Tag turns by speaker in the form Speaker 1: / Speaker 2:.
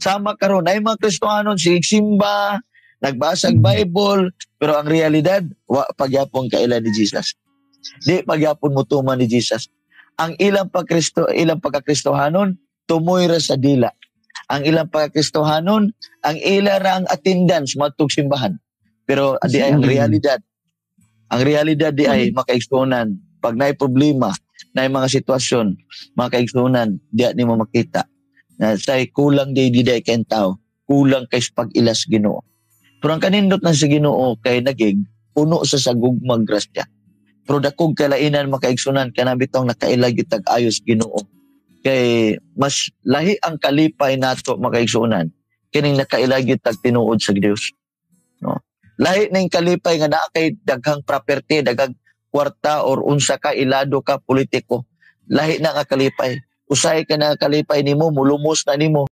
Speaker 1: Sama karon ay mga Kristohanon, sige simba, nagbasag Bible, pero ang realidad, wa pagyapon kaila ni Jesus. Di pagyapon mo tuman ni Jesus. Ang ilang pagkristo, ilang pagkakristohanon, tumoy ra sa dila. Ang ilang pagkakristohanon, ang ila ra ang attendance matug simbahan. Pero di ay ang realidad. Ang realidad di ay, makaigsuonan, pag naay problema, naay mga sitwasyon, mga kaigsuonan, di nimo makita na say kulang di kay tao, kulang kay pag-ilas Ginoo. Pero ang kanindot ng sa Ginoo kay nagig puno sa gugmag grasya. Pero dakog kalainan, makaigsunan, kana bitong nakaila gyud tag ayos Ginoo. Kay mas lahi ang kalipay nato, makaigsunan, kining nakaila gyud tag tinuod sa Dios. No? Lahi ning kalipay nga naa kay daghang property, daghang kwarta or unsa ka ilado ka politiko. Lahi na nga kalipay. Usahay ka na kalipay nimo, mulumos na nimo.